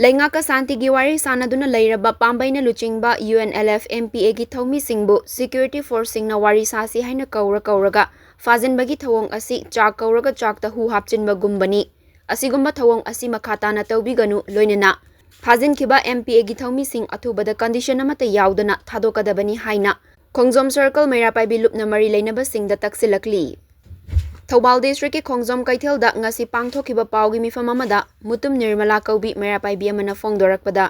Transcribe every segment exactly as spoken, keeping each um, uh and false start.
ꯂꯩꯉꯥꯛꯀ ꯁꯥꯟꯇꯤꯒꯤ ꯋꯥꯔꯤ ꯁꯥꯟꯅꯗꯨꯅ ꯂꯩꯔꯕ ꯄꯥꯝꯕꯩꯅ ꯂꯨꯆꯤꯡꯕ UNLF MPAꯒꯤ ꯊꯧꯃꯤꯁꯤꯡꯕꯨ security forceꯁꯤꯡꯅ ꯋꯥꯔꯤ ꯁꯥꯁꯤ ꯍꯥꯏꯅ ꯀꯧꯔ ꯀꯧꯔꯒ ꯐꯥꯖꯤꯟꯕꯒꯤ ꯊꯧꯑꯣꯡ ꯑꯁꯤ ꯆꯥꯛ ꯀꯧꯔꯒ ꯆꯥꯛꯇ ꯍꯨ ꯍꯥꯞꯆꯤꯟꯕꯒꯨꯝꯕꯅꯤ꯫ ꯑꯁꯤꯒꯨꯝꯕ ꯊꯧꯑꯣꯡ ꯑꯁꯤ ꯃꯈꯥ ꯇꯥꯅ ꯇꯧꯕꯤꯒꯅꯨ, ꯂꯣꯏꯅꯅ ꯐꯥꯖꯤꯟꯈꯤꯕ MPAꯒꯤ ꯊꯧꯃꯤꯁꯤꯡ ꯑꯊꯨꯕꯗ condition ꯑꯃꯠꯇ ꯌꯥꯎꯗꯅ ꯊꯥꯗꯣꯛꯀꯗꯕꯅꯤ ꯍꯥꯏꯅ ꯈꯣꯡꯖꯣꯝ circle ꯃꯩꯔꯥ ꯄꯥꯏꯕꯤ ꯂꯨꯞꯅ ꯃꯔꯤ ꯂꯩꯅꯕꯁꯤꯡꯗ ꯇꯛꯁꯤꯜꯂꯛꯂꯤ꯫ ꯊꯧꯕꯥꯜ districtꯀꯤ ꯈꯣꯡꯖꯣꯝ ꯀꯩꯊꯦꯜꯗ ꯉꯁꯤ ꯄꯥꯡꯊꯣꯛꯈꯤꯕ ꯄꯥꯎꯒꯤ ꯃꯤꯐꯝ ꯑꯃꯗ ꯃꯨꯇꯨꯝ ꯅꯤꯔꯃꯂꯥ ꯀꯧꯕꯤ ꯃꯩꯔꯥ ꯄꯥꯏꯕꯤ ꯑꯃꯅ ꯐꯣꯡꯗꯣꯔꯛꯄꯗ,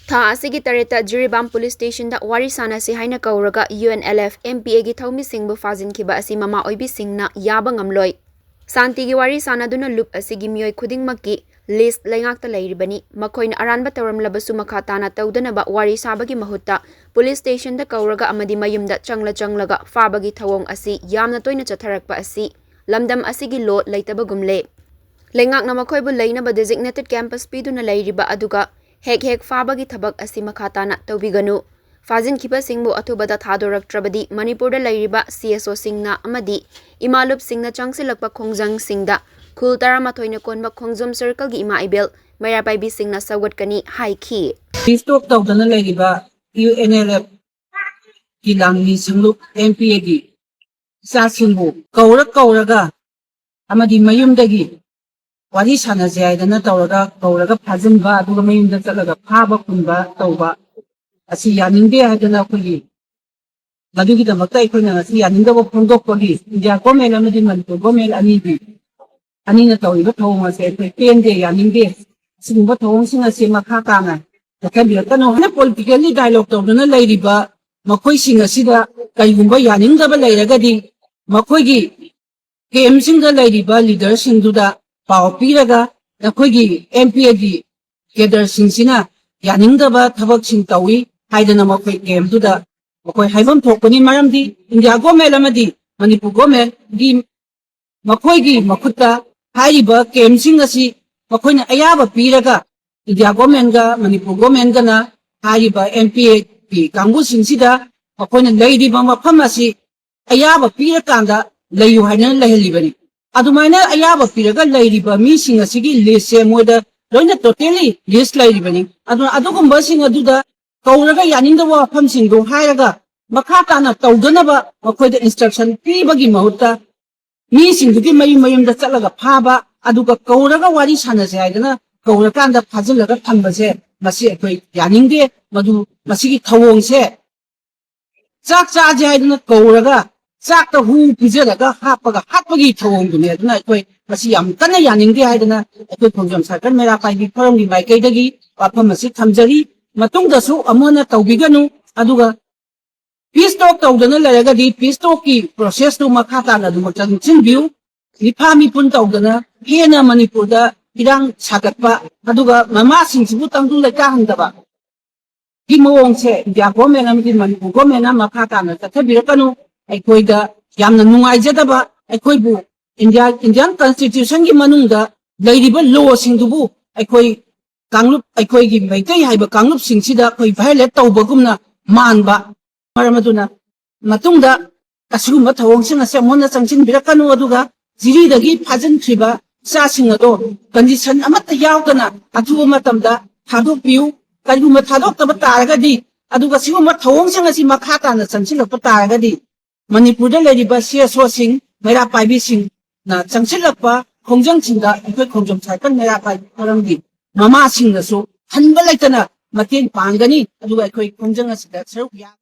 ꯊꯥ ꯑꯁꯤꯒꯤ ꯇꯔꯦꯠꯇ ꯖꯤꯔꯤꯕꯥꯝ police stationꯗ ꯋꯥꯔꯤ ꯁꯥꯟꯅꯁꯤ ꯍꯥꯏꯅ ꯀꯧꯔꯒ UNLF MPAꯒꯤ ꯊꯧꯃꯤꯁꯤꯡꯕꯨ ꯐꯥꯖꯤꯟꯈꯤꯕ ꯑꯁꯤ ꯃꯃꯥ ꯑꯣꯏꯕꯤꯁꯤꯡꯅ ꯌꯥꯕ ꯉꯝꯂꯣꯏ꯫ ꯁꯥꯟꯇꯤꯒꯤ ꯋꯥꯔꯤ ꯁꯥꯟꯅꯗꯨꯅ ꯂꯨꯞ ꯑꯁꯤꯒꯤ ꯃꯤꯑꯣꯏ ꯈꯨꯗꯤꯡꯃꯛꯀꯤ list ꯂꯩꯉꯥꯛꯇ ꯂꯩꯔꯤꯕꯅꯤ꯫ ꯃꯈꯣꯏꯅ ꯑꯔꯥꯟꯕ ꯇꯧꯔꯝꯂꯕꯁꯨ ꯃꯈꯥ ꯇꯥꯅ ꯇꯧꯗꯅꯕ ꯋꯥꯔꯤ ꯁꯥꯕꯒꯤ ꯃꯍꯨꯠꯇ police stationꯗ ꯀꯧꯔꯒ ꯑꯃꯗꯤ ꯃꯌꯨꯝꯗ ꯆꯪꯂ ꯆꯪꯂꯒ ꯐꯥꯕꯒꯤ ꯊꯧꯑꯣꯡ ꯑꯁꯤ ꯌꯥꯝꯅ ꯇꯣꯏꯅ ꯆꯠꯊꯔꯛꯄ ꯑꯁꯤ ꯂꯝꯗꯝ ꯑꯁꯤꯒꯤ law ꯂꯩꯇꯕꯒꯨꯝꯂꯦ꯫ ꯂꯩꯉꯥꯛꯅ ꯃꯈꯣꯏꯕꯨ ꯂꯩꯅꯕ designated campus ꯄꯤꯗꯨꯅ ꯂꯩꯔꯤꯕ ꯑꯗꯨꯒ ꯍꯦꯛ ꯍꯦꯛ ꯐꯥꯕꯒꯤ ꯊꯕꯛ ꯑꯁꯤ ꯃꯈꯥ ꯇꯥꯅ ꯇꯧꯕꯤꯒꯅꯨ꯫ ꯐꯥꯖꯤꯟꯈꯤꯕꯁꯤꯡꯕꯨ ꯑꯊꯨꯕꯗ ꯊꯥꯗꯣꯔꯛꯇ꯭ꯔꯕꯗꯤ ꯃꯅꯤꯄꯨꯔꯗ ꯂꯩꯔꯤꯕ CSOꯁꯤꯡꯅ ꯑꯃꯗꯤ ꯏꯃꯥ ꯂꯨꯞꯁꯤꯡꯅ ꯆꯪꯁꯤꯜꯂꯛꯄ ꯈꯣꯡꯖꯪꯁꯤꯡꯗ ꯈꯨꯜ ꯇꯔꯥꯃꯥꯊꯣꯏꯅ ꯀꯣꯟꯕ ꯈꯣꯡꯖꯣꯝ circleꯒꯤ ꯏꯃꯥ ꯏꯕꯦꯜ ꯃꯩꯔꯥ ꯄꯥꯏꯕꯤꯁꯤꯡꯅ ꯁꯧꯒꯠꯀꯅꯤ ꯍꯥꯏꯈꯤ꯫ Stop ꯇꯧꯗꯅ ꯂꯩꯔꯤꯕ UNLFꯀꯤ ꯂꯥꯡꯃꯤ ꯁꯤꯡꯂꯨꯞ MPAꯒꯤ ꯏꯆꯥꯁꯤꯡꯕꯨ ꯀꯧꯔ ꯀꯧꯔꯒ ꯑꯃꯗꯤ ꯃꯌꯨꯝꯗꯒꯤ ꯋꯥꯔꯤ ꯁꯥꯟꯅꯁꯦ ꯍꯥꯏꯗꯅ ꯇꯧꯔꯒ ꯀꯧꯔꯒ ꯐꯥꯖꯤꯟꯕ, ꯑꯗꯨꯒ ꯃꯌꯨꯝꯗ ꯆꯠꯂꯒ ꯐꯥꯕ ꯄꯨꯟꯕ ꯇꯧꯕ ꯑꯁꯤ ꯌꯥꯅꯤꯡꯗꯦ ꯍꯥꯏꯗꯅ ꯑꯩꯈꯣꯏꯒꯤ ꯃꯗꯨꯒꯤꯗꯃꯛꯇ ꯑꯩꯈꯣꯏꯅ ꯉꯁꯤ ꯌꯥꯅꯤꯡꯗꯕ ꯐꯣꯡꯗꯣꯛꯄꯒꯤ India government ꯑꯃꯗꯤ ꯃꯅꯤꯄꯨꯔ government ꯑꯅꯤꯒꯤ, ꯑꯅꯤꯅ ꯇꯧꯔꯤꯕ ꯊꯧꯑꯣꯡ ꯑꯁꯤ ꯑꯩꯈꯣꯏ ꯄꯦꯟꯗꯦ, ꯌꯥꯅꯤꯡꯗꯦ꯫ ꯑꯁꯤꯒꯨꯝꯕ ꯊꯧꯑꯣꯡꯁꯤꯡ ꯑꯁꯤ ꯃꯈꯥ ꯇꯥꯅ ꯆꯠꯊꯕꯤꯔꯛꯀꯅꯨ ꯍꯥꯏꯅ politically dialogue ꯇꯧꯗꯨꯅ ꯂꯩꯔꯤꯕ ꯃꯈꯣꯏꯁꯤꯡ ꯑꯁꯤꯗ ꯀꯔꯤꯒꯨꯝꯕ ꯌꯥꯅꯤꯡꯗꯕ ꯂꯩꯔꯒꯗꯤ ꯃꯈꯣꯏꯒꯤ camp ꯁꯤꯡꯗ ꯂꯩꯔꯤꯕ leader ꯁꯤꯡꯗꯨꯗ ꯄꯥꯎ ꯄꯤꯔꯒ ꯅꯈꯣꯏꯒꯤ MPAꯒꯤ cadre ꯁꯤꯡꯁꯤꯅ ꯌꯥꯅꯤꯡꯗꯕ ꯊꯕꯛꯁꯤꯡ ꯇꯧꯏ ꯍꯥꯏꯗꯅ ꯃꯈꯣꯏ camp ꯇꯨꯗ ꯃꯈꯣꯏ ꯍꯥꯏꯐꯝ ꯊꯣꯛꯄꯅꯤ꯫ ꯃꯔꯝꯗꯤ India government ꯑꯃꯗꯤ ꯃꯅꯤꯄꯨꯔ government ꯀꯤ ꯃꯈꯣꯏꯒꯤ ꯃꯈꯨꯠꯇ ꯍꯥꯏꯔꯤꯕ camp ꯁꯤꯡ ꯑꯁꯤ ꯃꯈꯣꯏꯅ ꯑꯌꯥꯕ ꯄꯤꯔꯒ India government ꯒ ꯃꯅꯤꯄꯨꯔ government ꯒꯅ ꯍꯥꯏꯔꯤꯕ MPAꯒꯤ ꯀꯥꯡꯕꯨꯁꯤꯡꯁꯤꯗ ꯃꯈꯣꯏꯅ ꯂꯩꯔꯤꯕ ꯃꯐꯝ ꯑꯁꯤ ꯑꯌꯥꯕ ꯄꯤꯔꯀꯥꯟꯗ ꯂꯩꯌꯨ ꯍꯥꯏꯅ ꯂꯩꯍꯜꯂꯤꯕꯅꯤ꯫ ꯑꯗꯨꯃꯥꯏꯅ ꯑꯌꯥꯕ ꯄꯤꯔꯒ ꯂꯩꯔꯤꯕ ꯃꯤꯁꯤꯡ ꯑꯁꯤꯒꯤ list ꯁꯦ ꯃꯣꯏꯗ ꯂꯣꯏꯅ totally list ꯂꯩꯔꯤꯕꯅꯤ꯫ ꯑꯗꯨꯅ ꯑꯗꯨꯒꯨꯝꯕꯁꯤꯡ ꯑꯗꯨꯗ ꯀꯧꯔꯒ ꯌꯥꯅꯤꯡꯗꯕ ꯋꯥꯐꯝꯁꯤꯡꯗꯣ ꯍꯥꯏꯔꯒ ꯃꯈꯥ ꯇꯥꯅ ꯇꯧꯗꯅꯕ ꯃꯈꯣꯏꯗ instruction ꯄꯤꯕꯒꯤ ꯃꯍꯨꯠꯇ ꯃꯤꯁꯤꯡꯗꯨꯒꯤ ꯃꯌꯨꯝ ꯃꯌꯨꯝꯗ ꯆꯠꯂꯒ ꯐꯥꯕ, ꯑꯗꯨꯒ ꯀꯧꯔꯒ ꯋꯥꯔꯤ ꯁꯥꯟꯅꯁꯦ ꯍꯥꯏꯗꯅ ꯀꯧꯔꯀꯥꯟꯗ ꯐꯥꯖꯤꯜꯂꯒ ꯊꯝꯕꯁꯦ, ꯃꯁꯤ ꯑꯩꯈꯣꯏ ꯌꯥꯅꯤꯡꯗꯦ꯫ ꯃꯗꯨ, ꯃꯁꯤꯒꯤ ꯊꯧꯑꯣꯡꯁꯦ ꯆꯥꯛ ꯆꯥꯁꯦ ꯍꯥꯏꯗꯅ ꯀꯧꯔꯒ ꯆꯥꯛꯇ ꯍꯨ ꯄꯤꯖꯔꯒ ꯍꯥꯞꯄꯒ ꯍꯥꯠꯄꯒꯤ ꯊꯧꯑꯣꯡꯗꯨꯅꯤ꯫ ꯑꯗꯨꯅ ꯑꯩꯈꯣꯏ ꯃꯁꯤ ꯌꯥꯝ ꯀꯟꯅ ꯌꯥꯅꯤꯡꯗꯦ ꯍꯥꯏꯗꯅ ꯑꯩꯈꯣꯏ ꯈꯣꯡꯖꯣꯝ ꯁꯥꯔꯀꯜ ꯃꯩꯔꯥ ꯄꯥꯏꯕꯤ ꯐꯣꯔꯝꯒꯤ ꯃꯥꯏꯀꯩꯗꯒꯤ ꯋꯥꯐꯝ ꯑꯁꯤ ꯊꯝꯖꯔꯤ꯫ ꯃꯇꯨꯡꯗꯁꯨ ꯑꯃꯨꯛ ꯍꯟꯅ ꯇꯧꯕꯤꯒꯅꯨ꯫ ꯑꯗꯨꯒ peace talk ꯇꯧꯗꯅ ꯂꯩꯔꯒꯗꯤ peace talkꯀꯤ processꯇꯨ ꯃꯈꯥ ꯇꯥꯅ ꯑꯗꯨꯃꯛ ꯆꯪꯁꯤꯟꯕꯤꯌꯨ꯫ ꯃꯤꯐꯥ ꯃꯤꯄꯨꯟ ꯇꯧꯗꯅ ꯍꯦꯟꯅ ꯃꯅꯤꯄꯨꯔꯗ ꯏꯔꯥꯡ ꯁꯥꯒꯠꯄ, ꯑꯗꯨꯒ ꯃꯃꯥꯁꯤꯡꯁꯤꯕꯨ ꯇꯪꯗꯨ ꯂꯩꯇꯥꯍꯟꯗꯕ ꯒꯤ ꯃꯑꯣꯡꯁꯦ ꯏꯟꯗꯤꯌꯥ ꯒꯣꯔꯃꯦꯟ ꯑꯃꯗꯤ ꯃꯅꯤꯄꯨꯔ ꯒꯣꯔꯃꯦꯟꯅ ꯃꯈꯥ ꯇꯥꯅ ꯆꯠꯊꯕꯤꯔꯛꯀꯅꯨ꯫ ꯑꯩꯈꯣꯏꯗ ꯌꯥꯝꯅ ꯅꯨꯡꯉꯥꯏꯖꯗꯕ, ꯑꯩꯈꯣꯏꯕꯨ ꯏꯟꯗꯤꯌꯥ, ꯏꯟꯗꯤꯌꯥꯟ ꯀꯟꯁꯇꯤꯇ꯭ꯌꯨꯁꯟꯒꯤ ꯃꯅꯨꯡꯗ ꯂꯩꯔꯤꯕ ꯂꯣꯁꯤꯡꯗꯨꯕꯨ ꯑꯩꯈꯣꯏ ꯀꯥꯡꯂꯨꯞ, ꯑꯩꯈꯣꯏꯒꯤ ꯃꯩꯇꯩ ꯍꯥꯏꯕ ꯀꯥꯡꯂꯨꯞꯁꯤꯡꯁꯤꯗ ꯑꯩꯈꯣꯏ ꯚꯥꯏꯑꯣꯂꯦꯠ ꯇꯧꯕꯒꯨꯝꯅ ꯃꯥꯟꯕ꯫ ꯃꯔꯝ ꯑꯗꯨꯅ ꯃꯇꯨꯡꯗ ꯑꯁꯤꯒꯨꯝꯕ ꯊꯧꯑꯣꯡꯁꯤꯡ ꯑꯁꯤ ꯑꯃꯨꯛ ꯍꯟꯅ ꯆꯪꯁꯤꯟꯕꯤꯔꯛꯀꯅꯨ, ꯑꯗꯨꯒ ꯖꯤꯔꯤꯗꯒꯤ ꯐꯥꯖꯤꯟꯈ꯭ꯔꯤꯕ ꯏꯆꯥꯁꯤꯡ ꯑꯗꯣ ꯀꯟꯗꯤꯁꯟ ꯑꯃꯠꯇ ꯌꯥꯎꯗꯅ ꯑꯊꯨꯕ ꯃꯇꯝꯗ ꯊꯥꯗꯣꯛꯄꯤꯌꯨ꯫ ꯀꯔꯤꯒꯨꯝꯕ ꯊꯥꯗꯣꯛꯇꯕ ꯇꯥꯔꯒꯗꯤ, ꯑꯗꯨꯒ ꯁꯤꯒꯨꯝꯕ ꯊꯧꯑꯣꯡꯁꯤꯡ ꯑꯁꯤ ꯃꯈꯥ ꯇꯥꯅ ꯆꯪꯁꯤꯜꯂꯛꯄ ꯇꯥꯔꯒꯗꯤ, ꯃꯅꯤꯄꯨꯔꯗ ꯂꯩꯔꯤꯕ ꯁꯤ ꯑꯦꯁ ꯑꯣꯁꯤꯡ, ꯃꯩꯔꯥ ꯄꯥꯏꯕꯤꯁꯤꯡꯅ ꯆꯪꯁꯤꯜꯂꯛꯄ ꯈꯣꯡꯖꯪꯁꯤꯡꯗ ꯑꯩꯈꯣꯏ ꯈꯣꯡꯖꯣꯝ ꯁꯥꯔꯀꯜ ꯃꯩꯔꯥ ꯄꯥꯏꯕꯤ ꯐꯣꯔꯝꯒꯤ ꯃꯃꯥꯁꯤꯡꯅꯁꯨ ꯍꯟꯕ ꯂꯩꯇꯅ ꯃꯇꯦꯡ ꯄꯥꯡꯒꯅꯤ, ꯑꯗꯨꯒ ꯑꯩꯈꯣꯏ ꯈꯣꯡꯖꯪ ꯑꯁꯤꯗ ꯁꯔꯨꯛ ꯌꯥ-